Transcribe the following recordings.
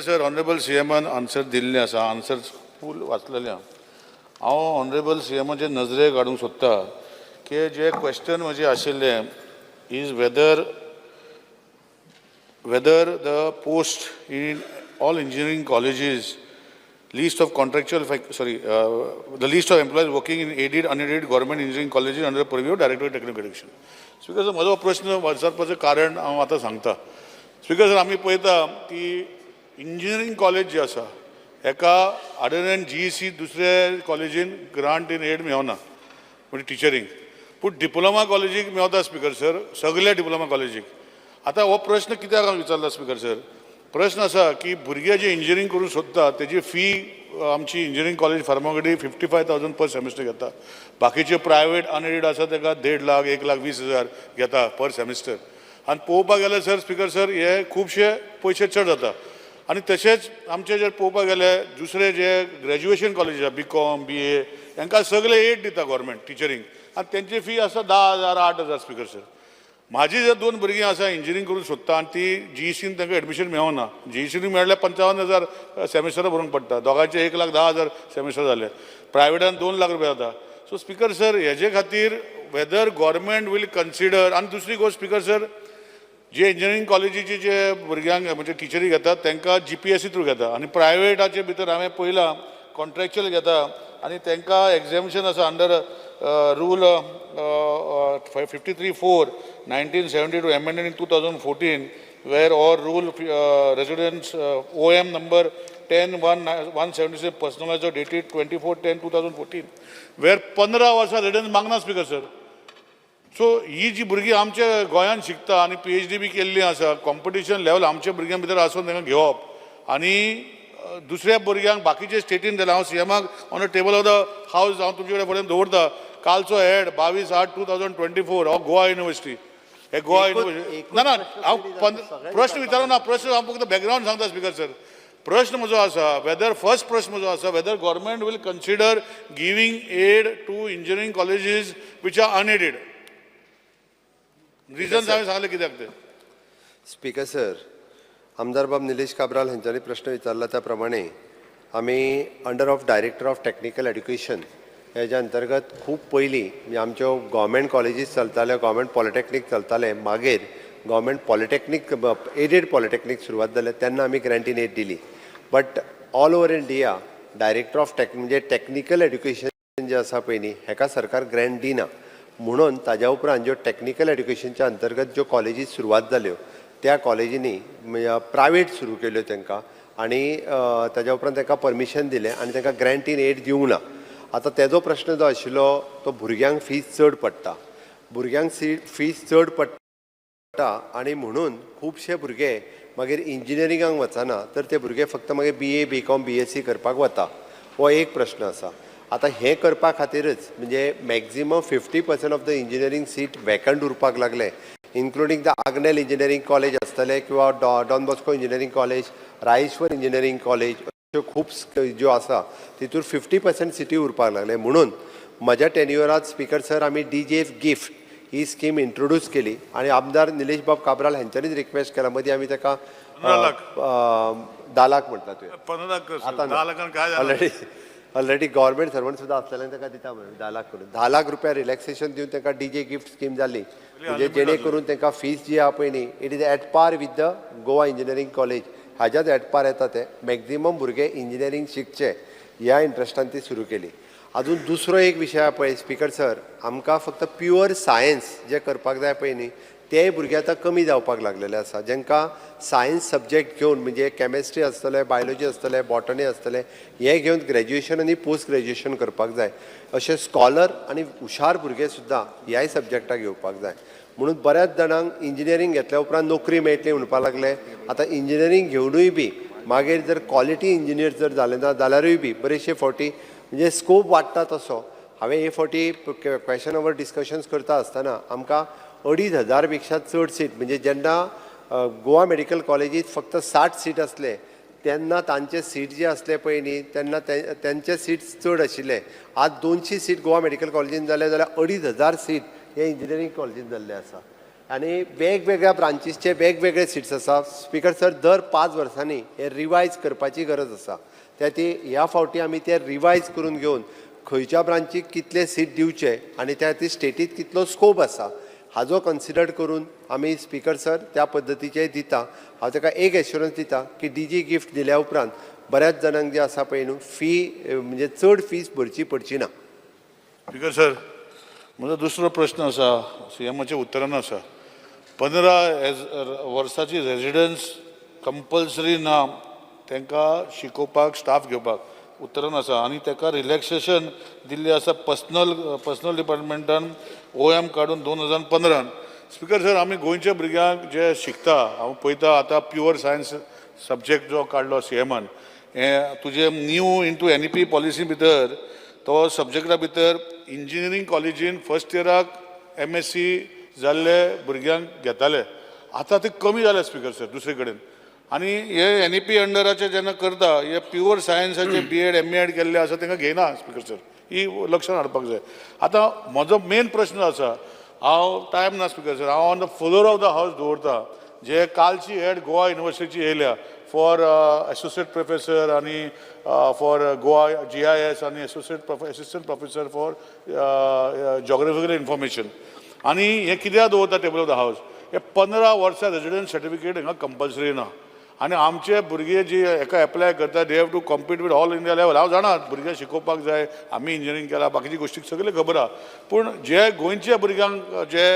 Sir, honourable C एमान answer दिल्लें आसा. आन्सर फूल वाचलेलें हांव. हांव ऑनरेबल सी एमाचे नजरेक हाडूंक सोदता की जे क्वेश्चन म्हजें आशिल्लें is whether the post in all engineering colleges, list of contractual sorry, the list of employees working in aided, unaided government engineering colleges under the purview of Director of Technical Education. Speaker sir, म्हजो प्रश्न विचारपाचें कारण हांव आतां सांगता. Speaker sir, आमी पळयता की engineering college जी आसा, हेका अदर दॅन जीईसी दुसऱ्या कॉलेजीन ग्रांट इन एड मेवना, म्हणजे टिचरींक. पूण डिप्लोमा कॉलेजीक मेवता स्पीकर सर, सगल्या डिप्लोमा कॉलेजीक. आतां हो प्रश्न कित्याक हांवें विचारला स्पीकर सर? प्रश्न आसा की भुरगे जे इंजिनियरींग करूंक सोदता, तेजी फी आमची इंजिनियरींग कॉलेज फार्मागुडी 55,000 पर सेमिस्टर घेता. बाकीचे प्रायवेट अनएडेड आसा, ताका 1.5 लाख, 1,20,000 घेता पर सेमिस्टर. आनी पळोवपाक गेल्यार सर, स्पीकर सर, हे खुबशे पयशे चड जाता. आनी तशेंच आमचे जर पळोवपाक गेले, दुसरे जे ग्रॅज्युएशन कॉलेज आसा, बी कॉम, बी ए, तांकां सगळे एड दिता गव्हर्मेंट टिचरींग आनी तेंची फी आसा 10,000, 8,000. स्पीकर सर, म्हाजी जर दोन भुरगीं आसा, इंजिनियरींग करूंक सोदता आनी ती जीईसीन तांकां एडमिशन मेळना. जीईसीन मेळ्ळ्यार 55,000 सेमिस्टर भरूंक पडटा. दोगांयचे 1,10,000 सेमिस्टर जाले. प्रायवेटान 2 लाख रुपया जाता. सो स्पीकर सर, हेजे खातीर वेदर गव्हर्मेंट वील कन्सिडर. आनी दुसरी गोश्ट स्पीकर सर, जे इंजिनियरींग कॉलेजीचे जे भुरग्यांक म्हणजे टिचरी घेतात, तांकां जीपीएससी थ्रू घेता आनी प्रायवेटाचे भितर हांवें पळयलां, कॉन्ट्रॅक्च्युअल घेता आनी तांकां एग्जामिनेशन आसा under rule 53(4), 1972, amended in 2014, where or rule residence OM number 10/1 176 personalised dated 24/10/2014, where 15 वर्सां रेजिडन्स मागना स्पीकर सर. सो ही जी भुरगीं आमच्या गोंयांत शिकता आनी पीएचडी बी केल्ली आसा, कॉम्पिटिशन लेवल आमच्या भुरग्यां भितर आसून तांकां घेवप आनी दुसऱ्या भुरग्यांक बाकीचे स्टेटीन जाल्यार, हांव सीएमाक on the table of the house हांव तुमचे कडेन फुडें दवरता, कालचो हेड 22/8/2024 हो गोवा युनिवर्सिटी, हे गोवा युनिवर्सिटी. ना ना, हांव प्रश्न विचारू ना. प्रश्न हांव फक्त बॅकग्रावंड सांगता स्पीकर सर. प्रश्न म्हजो आसा वेदर, फर्स्ट प्रश्न म्हजो आसा, whether government will consider giving aid to engineering colleges which are unaided. Reasons हांवें सांगलें कित्याक ते. स्पीकर सर, आमदार बाब निलेश काब्राल हांच्यांनी प्रश्न विचारला त्या प्रमाणे आमी under of Director of Technical Education हेज्या अंतर्गत खूब पयलीं, म्हणजे आमच्यो गव्हर्मेंट कॉलेजीस चलताल्यो, गव्हर्मेंट पॉलिटेक्नीक चलताले, मागीर गव्हर्मेंट पॉलिटेक्नीक, एडेड पॉलिटेक्नीक सुरवात जाले तेन्ना आमी ग्रँट इन एड दिली. But all over India Director of Tech म्हणजे टॅक्निकल एड्युकेशन जें आसा पळय न्ही, हेका सरकार ग्रँट दिना. म्हणून ताज्या उपरांत ज्यो टॅक्निकल एड्युकेशनच्या अंतर्गत ज्यो कॉलेजीस सुरवात जाल्यो, त्या कॉलेजींनी म्हणजे प्रायवेट सुरू केल्यो तांकां आनी ताज्या उपरांत तांकां परमिशन दिलें आनी तांकां ग्रँट इन एड दिवंक ना. आतां तेजो प्रश्न जो आशिल्लो तो भुरग्यांक फीस चड पडटा, भुरग्यांक सी फीस चड पडटा आनी म्हणून खुबशे भुरगे मागीर इंजिनियरिंगाक वचना, तर ते भुरगे फक्त मागीर BA, BCom, BSc करपाक वता. हो एक प्रश्न आसा. आतां हें करपा खातीरच म्हणजे maximum 50% of the engineering seat vacant उरपाक लागले, including the Agnel Engineering College आसतले किंवा don Bosco engineering college, Rayeshwar engineering college, अश्यो खूब ज्यो आसा तितूर 50% सिटी उरपाक लागले. म्हणून म्हज्या टेन्युअरात स्पीकर सर, आमी डीजे गिफ्ट ही स्कीम इंट्रोड्यूस केली आनी आमदार निलेश बाब काब्राल हांच्यांनीच रिक्वेस्ट केला. मदीं आमी ताका 15 लाख. 10 लाख म्हणटा तुवें. 15 लाख. आतां 10 लाखान काय जालें? ऑलरेडी गव्हर्मेंट सर्वंट सुद्दां आसलेल्यान ताका दिता म्हणून 10 लाख करून, 10 लाख रुपया रिलॅक्सेशन दिवन तांकां डीजे गिफ्ट स्कीम जाली. म्हणजे जेणे करून तांकां फीस जी आहा पळय न्ही, it is at par with the Goa Engineering College, हाज्याच at par येता. ते मॅक्झिमम भुरगे इंजिनियरींग शिकचे ह्या इंट्रस्टान ती सुरू केली. अजून दुसरो एक विशय आहा पळय स्पीकर सर, आमकां फक्त प्युअर सायन्स जे करपाक जाय पळय न्ही, तेय भुरगे आतां कमी जावपाक लागलेले आसा, जांकां सायन्स सब्जेक्ट घेवन, म्हणजे केमिस्ट्री आसतले, बायोलॉजी आसतले, बॉटनी आसतले, हे घेवन ग्रॅज्युएशन आनी पोस्ट ग्रॅज्युएशन करपाक जाय, अशे स्कॉलर आनी हुशार भुरगे सुद्दां ह्याय सब्जेक्टाक येवपाक जाय. म्हणून बऱ्याच जाणांक इंजिनियरींग घेतल्या उपरांत नोकरी मेळटली म्हणपाक लागले. आतां इंजिनियरींग घेवनूय बी मागीर जर क्वॉलिटी इंजिनियर जर जाले ना जाल्यारूय बी बरेचशे फावटी म्हणजे स्कोप वाडटा तसो. हांवें हे फावटी क्वेश्चन our discussions करता आसतना आमकां 2500 पेक्षा चड सीट, म्हणजे जेन्ना गोवा मेडिकल कॉलेजीत फक्त 60 सीट आसले, तेन्ना तांचे सीट जे आसले पळय न्ही, तेन्ना तेंचे सीट्स चड आशिल्ले. आज 200 सीट गोवा मेडिकल कॉलेजीन जाले जाल्यार 2500 सीट हे इंजिनियरींग कॉलेजीन जाल्ले आसा. आनी वेगवेगळ्या ब्रांचीसचे वेगवेगळे सिट्स आसा. स्पीकर सर, दर 5 वर्सांनी हे रिवायज करपाची गरज आसा. त्या ती ह्या फावटी आमी ते रिवायज करून घेवन खंयच्या ब्रांचीक कितले सीट दिवचे आनी त्या खातीर स्टेटीत कितलो स्कोप आसा हाजो कन्सिडर करून आमी, स्पीकर सर, त्या पद्दतीचे दिता. हांव ताका एक एश्युरन्स दिता की डीजी गिफ्ट दिल्या उपरांत बऱ्याच जाणांक जे आसा पळय न्हू फी, म्हणजे चड फीस भरची पडची ना. स्पीकर सर, म्हजो दुसरो प्रश्न आसा, सीएमाच्या उत्तरान आसा, 15 वर्साची रेजिडन्स कंपल्सरी ना तांकां शिकोवपाक, स्टाफ घेवपाक, उत्तरान आसा. आनी ताका रिलॅक्सेशन दिल्लें आसा पर्सनल डिपार्टमेंटान ओएम काडून 2015न. स्पीकर सर, आमी गोंयच्या भुरग्यांक जे शिकता, हांव पळयता आतां प्युअर सायन्स सब्जेक्ट जो काडलो सीएमान, हें तुजें new into NEP policy भितर तो सब्जेक्टा भितर इंजिनियरींग कॉलेजीन फर्स्ट इयराक एमएससी जाल्ले भुरग्यांक घेताले, आतां ते कमी जाले स्पीकर सर दुसरे कडेन. आनी हे एनईपी अंडराचे जेन्ना करता, हे प्युअर सायन्साचे बीएड एमएड केल्ले आसा तांकां घेयना स्पीकर सर, ही लक्षात हाडपाक जाय. आतां म्हजो मेन प्रश्न आसा, हांव टायम ना स्पीकर सर, हांव on the floor of the house दवरता जे कालची एड गोवा युनिवर्सिटी येयल्या फॉर एसोसिएट प्रोफेसर आनी फॉर गोवा जीआयएस आनी assistant professor for geographical information. आनी हें कित्याक दवरता टेबल ऑफ the house, हे 15 वर्सां रेजिडन्स सर्टिफिकेट हांगा कंपल्सरी ना. आनी आमचे भुरगे जी हेका एप्लाय करता, they have to compete with all India level. हांव जाणा भुरगे शिकोवपाक जाय, आमी इंजिनियरींग केलां, बाकीची गोश्टी सगळ्यो खबर आहा, पूण जे गोंयच्या भुरग्यांक जे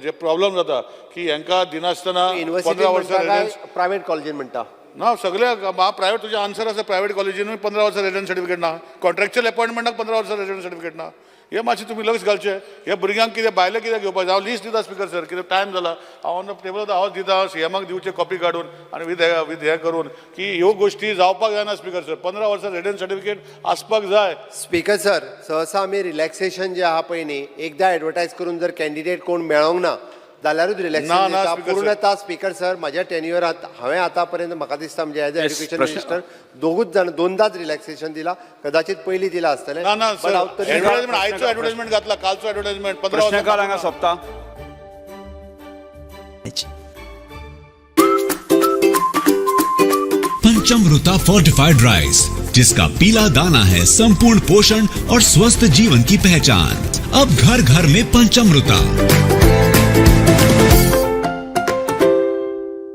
जे प्रॉब्लम जाता की हेंकां दिनासतना युनिवर्सिटी 15 वर्सां म्हणटा काय रेजिडन्स प्रायवेट कॉलेजीन म्हणटा? ना, सगळ्या प्रायवेट. तुजें आन्सर आसा, प्रायवेट कॉलेजीनूय 15 वर्सां रेजिडन्स सर्टिफिकेट ना, कॉन्ट्रॅक्च्युअल अपॉयंटमेंटाक 15 वर्सां रेजिडन्स सर्टिफिकेट ना. हे मातशें तुमी लक्ष घालचें. हे भुरग्यांक कितें भायलें कितें घेवपाक जाय, हांव लिस्ट दिता स्पीकर सर, कितें टायम जाला, हांव ऑन the table हांव दिता सीएमाक दिवचे कॉपी काडून आनी विथ हें करून की ह्यो गोश्टी जावपाक जायना स्पीकर सर. 15 वर्सां रेजिडन्स सर्टिफिकेट आसपाक जाय. स्पीकर सर, सहसा आमी रिलॅक्सेशन जे आहा पळय न्ही, एकदां एडवर्टायज करून जर कॅन्डिडेट कोण मेळोंक ना जाल्यारूच ना, रिलॅक्सेशन ना, दिता. Speaker sir. पूर्णता स्पीकर सर, म्हाज्या टेन्युअरात हांवें आतां पर्यंत म्हाका दिसता, म्हणजे एज अ एज्युकेशन प्रश्न- मिनिस्टर दोगूच जाण दोनदाच रिलॅक्सेशन दिला. कदाचित पयलीं दिला आसतलें. ना ना But sir, हांव तरी एडवर्टायजमेंट, आयचो एडवर्टायजमेंट घातला, कालचो एडवर्टायजमेंट 15 प्रश्नकाळ वर्सां हांगा सोंपता. पंचमृता फोर्टिफाइड राइस, जिसका पीला दाना है संपूर्ण पोषण और स्वस्थ जीवन की पहचान. अब घर घर में पंचमृता.